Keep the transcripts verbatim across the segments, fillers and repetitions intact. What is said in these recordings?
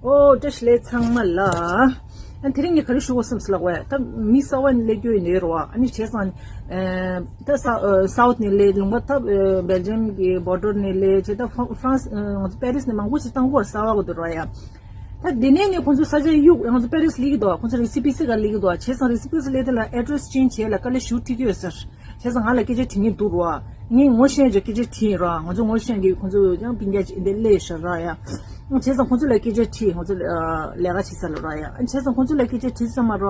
ཨོ་བཀྲ་ཤིས་བདེ་ལེགས་ཚང་མ་ལ། ཨ་དེ་རིང་ངས་ག་རེ་ཞུ་དགོས་བསམ་སོང་ལབ་པ་ཡ། ད་མི་གསར་པ་སླེབས་རྒྱུ་ཡིན་ནའི་རེད་བ། ཨ་ནི་བྱས་ཙང་ཨ་ད་ས་ཨ་སའུཐ་ནས་སླེབས། ལུང་པ་ད་ཨ་སྦེལ་ཇམ་གྱི་བོར་ཌར་ནས་སླེབས་བྱས། ད་ཧྥ་ཧྥ་རན་སི་ཨ་ང་ཚོ་པེ་རི་སི་ནས་མང་པོ་ཞིག་བཏང་གི་ཡོད་རེད། གསར་པ་གོ་དུ་རེད་བ་ཡ། ད་འདི་ནས་ནི་ཁོང་ཚོ་ས་ཆ་གཡུག་ང་ཚོ་པེ་རི་སི་སླེབས་ཀྱི་འདུག་ཁོང་ཚོ་རེ་སི་པི་སི་ག་སླེབས་ཀྱི་འདུག་བྱས་ཙང་རེ་སི་པི་སི་སླེབས་དེ་ལ་ཨེ་ཌི་རེ་སི་ཅེན་ཇི་བྱས་ལ་དཀའ་ལས་ཞེ་པོ་འཕྲད་ཀྱི་ཡོད་ཟེར། བྱས་ཙང་ང་ལ་སྐད་ཆ་དྲི་མཁན་འདུག་ར། ངས་ངོ་ཤེས་ཀྱི་སྐད་ཆ་དྲིས་ར། ང་ཚོ་ངོ་ཤེས་ཀྱི་ཁོང་ཚོ་ཡང་སྤུན་ཀྱག་ཅིག་འདི་སླེབས་ཤག་ར་ཡ། བྱས་ཙང་ཁོང་ཚོ་ལ་སྐད་ཆ་དྲིས། ང་ཚོ་ཨ་ལས་ཀ་བྱེད་ས་ལ་ར་ཡ། ཨ་བྱས་ཙང་ཁོང་ཚོ་ལ་སྐད་ཆ་དྲིས་ཙམ་མ་ར།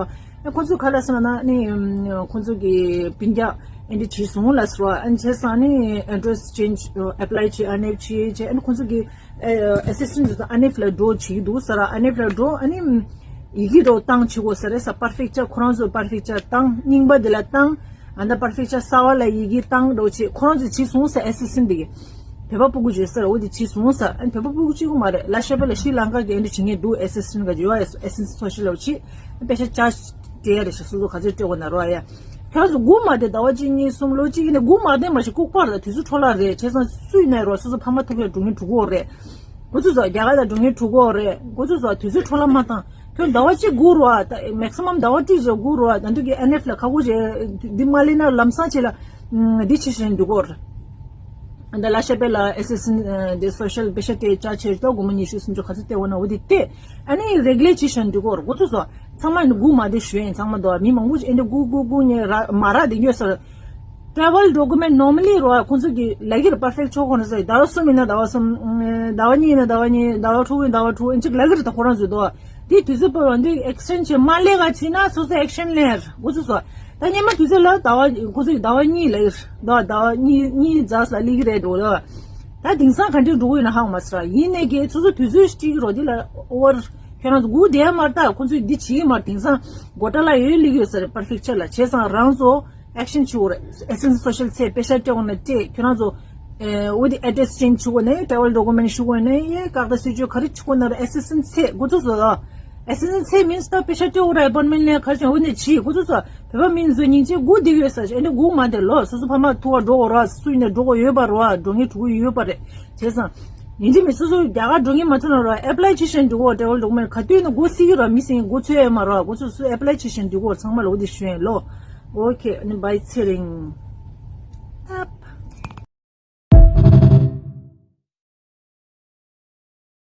ཨ་ཁོང་ཚོ་ག་ལབ་སོང་ལབ་ན་ནི་ཨམ་ཁོང་ཚོ་གི་སྤུན་ཀྱག་ཨེ་འདྲ་བྱས་སོང་ལབ་སོང་ར། ཨ་བྱས་ཙང་ནི་ཨེ་ཌི་རེ་སི་ཅེན་ཇི་ཨེ་པ་ལའི་བྱས། ཨ་ནེབ་བྱས་བྱས། ཨ་ནི་ཁོང་ཚོ་གི་ཨེ་ཨེ་སི་སི་ཊེན་ཊི་ཚོ་ཨ་ནེབ་ལ་འགྲོ་བྱེད་ཀྱི་འདུག་ཟེར་ར། ཨ་ནེབ་ལ་འགྲོ། ཨ་ནི་ཡི་གེ་འདྲ་བཏང་བྱེད་དགོས་ཟེར་རེད་ཟེར། པར་ཕེག་ཅར་ཁོ་རང་ཚོ་པར་ཕེག་ཅར་བཏང་། རྙིང་པ་དེ་ལ་བཏང་། ཨ་ད་པར་ཕེག་ཅར་གསར་པ་ལ་ཡི་གེ་བཏང་འདྲ་བྱེད། ཁོ་རང་ཚོས་བྱས་སོང་ཟེར། ཨེ་སི་སི་ཊེན་ཊི་དེ་གིས་བོད་པ་སྤུ་གུ་བྱས་ཟེར། འོ་དེ་བྱས་སོང་ཟེར། ཨ་ནི་བོད་པ་སྤུ་གུ་གཅིག་པུ་མ་རེད། ལ་ཤ་པེ་ལ་ཤྲི་ལང་ཀ་གི་ཨ་འདྲ་བྱེད་མཁན་འདུག་ཨེ་སི་སི་ཊེན་ཊི་ག་ཡོད། ཨེ་སི་ཨེ་སི་སི་ཊེན་ཊི་སོ་ཤལ་ལ་བྱས། དཔེ་ཆ་ཅར་ཅི་སྤྲད་ཡ་རེད་ཤག་སོ་སོ་ག་ཚོད་སྤྲད་དགོས་ན་རོ་ཡ། ཁྱོད་ཚོ་སྒུག་མ་བསྡད། ཟླ་བ་གཅིག་གཉིས་གསུམ་ལོ་གཅིག་ནས་སྒུག་མ་བསྡད་མ་གཞི་ལྐུགས་པ་རེད། དུས་ཚོད་འཕྲོ་བརླག་རེད། བྱས་ཙང་སུ་ཡིན་ནའི་རོ་སོ་སོ་ཕ་མ་ཐུག་ཡ་འགྲོ་མཁན་འགྲོ་གི་ཡོད་རེད། འགོ་ཚུགས་སོ་རྒྱ་གར་ལ་འགྲོ་མཁན་འགྲོ་གི་ཡོད་རེད། འགོ་ཚུགས་སོ་དུས་ཚོད་འཕྲོ་བརླག་མ་བཏང་། ཁྱོད་ཟླ་བ་གཅིག་སྒུག་རོགས་ཨ། ད་མེག་སི་མམ་ཟླ་བ་གཅིག་ཙམ་སྒུག་རོགས་ཨ། ད་དུང་གི་ཨེ་ཨེན་ཨེཕ་ལ་ཁག་པོ་བྱས། འདི་མ་སླེབས་ན་ལམ་སང་བྱས་ལ་འདི་བྱེད་བཞིན་འགྲོ་གི་ཡོད་རེད། ད་ལ་ཤ་པེ་ལ་ཨེ་སི་སི་ཊེན་ཊི་འདི་སོ་ཤལ་པེ་ཤ་སྤྲད་ཅག་བྱས་ཏོ། སྒོར་མོ་ཉི་ཤུ་སུམ་ཅུ་ག་ཚོད་སྟེར་འོ་ན་འོ་དེ་སྟེར། ཨ་ནི་རེ་གུ་ལར་བྱེད་བཞིན་འགྲོ་གི་ཡོད་རེད། འགོ་ཚུགས་སོ། ཚང་མ་ནི་སྒུག་མ་བསྡད་ཞུ་ཡིན། ཚང་མ་དོ་མི་མང་པོ་ཞིག་ཨེ་འདྲ་སྒུག་སྒུག་སྒུག་ནས་ར་མ་རག་བསྡད་ཡོད་ཟེར། ཊེ་ཝེལ་ཌོ་ཀུ་མེན་ཊི་ནོར་མལ་ལི་རོ་ཁོང་ཚོ་གི་ལབ་ཀྱི་རེད། པར་ཕེག་ཅར་ཁྱོད་ཁོ་ན་ཟེར། ཟླ་བ་གསུམ་ཡིན་ན་ཟླ་བ་གསུམ། ཟླ་བ་གཉིས་ཡིན་ན་ཟླ་བ་གཉིས། ཟླ་བ་དྲུག་ཡིན་ན་ཟླ་བ་དྲུག་ཨིན་ཅིག་ལབ་ཀྱི་རེད། ད་ཁོ་རང་ཚོས་དོ་དེ་དུས་ཚོད་སྤོ་བ་འདི་ཨེག་སི་ཊེན་ཌི་བྱེད་མ་སླེབས་ག་བྱས་ན་སོ་སོ་ཨེག་ཤན་ལེན་འགོ་ཚུགས་སོ། ད་སྔོན་མ་དུས་ཚོད་ལ་ཟླ་བ་ཁོ་ཚོས་ཟླ་བ་གཉིས་ལབ་ཀྱི་རེད། ཟླ་བ་ཟླ་བ་གཉིས་གཉིས་ཛ་ས་ལ་སླེབས་ཀྱི་རེད་འགྲོ་ལ། ད་དེང་སང་ག་འདྲ་འགྲོ་གི་ཡོད་ན་ཧ་གོ་མ་སོང་ར། ཡིན་ནའི་གི་སོ་སོ་དུས་ཚོད་སྤྲད་ཀྱི་རོ། དེ་ལ་ཨོ་བར་ཁྱོད་རང་ཚོ་སྒུག་བསྡད་ཡ་མ་རེད། ད་ཁོ་ཚོས་འདི་བྱེད་ཀྱི་མ་རེད། དེང་སང་གོ་ཊ་ལ་ཡོད་སླེབས་ཀྱི་ཡོད་ས་རེད། པར་ཕེག་ཅར་ལ། བྱས་ཙང་རང་ཚོ་ཨེག་ཤན་བྱེད་དགོས་རེད། ཨེ་སི་སི་ཊེན་ཊི་སོ་ཤལ་ཚད་པེ་ཤ་སྤྲད་དགོས་ན་སྤྲད། ཁྱོད་རང་ཚོ་ཨེ་འོ་དེ་ཨེ་ཌི་རེ་སི་ཅེན་ཇི་བྱེད་དགོས་ན་ཡང་ཊེ་ཝེལ་ཌོ་ཀུ་མེན་ཊི་ཞུ་དགོས་ན་ཡང་ཁ་བརྡ་སྲིད་ཇུས་ག་རེ་བྱེད་དགོས་ན་ར། ཨེ་སི་སི་ཊེན་ཊི་ཚད་འགོ་ཚུགས་སོ། ཨེ་སི་སི་ཊེན་ཊི་ཚད་མིན་སི་ད་པེ་ཤ་སྤྲད་དགོས་ར། ཨེ་པོན་མེན་ཊི་ལེན་ག་རེ་བྱེད་འོ་དེ་བྱེད་འགོ་ཚུགས་སོ། བོད་པ་མི་ཚོ་སྙིང་རྗེ། སྒུག་བསྡད་ཡོད་ས་ཞིག་ཨེ་འདྲ་སྒུག་མ་བསྡད་ལོ། སོ་སོ་ཕ་མ་ཐུག་ག་འགྲོ་དགོས་ར། སུ་ཡིན་ནའི་འགྲོ་དགོས་ཡོད་པ་རེད་བ། འགྲོ་མཁན་འགྲོ་གི་ཡོད་པ་རེད། བྱས་ཙང་ཡིན་གཅིག་མིན་སོ་སོ་རྒྱ་གར་འགྲོ་མཁན་མ་ཐུག་ན་ར་ཨེ་པ་ལའི་བྱེད་བཞིན་འགྲོ་གོ། ཊེ་ཝེལ་ཌོ་ཀུ་མེན་ཊི་ག་དུས་ནས་འགོ་སྲིད་ཀྱི་ར། མི་སྲིད་འགོ་ཚུགས་ཡོད་མ་ར། འགོ་ཚུགས་སུ་ཨེ་པ་ལའི་བྱེད་བཞིན་འགྲོ་གོ། ཚང་མ་ལ་འོ་དེ་ཞུ་ཡིན་ལོ། ཨོ་ཁེ། ཨ་ནི་བྷའི་ཚེ་རིང་།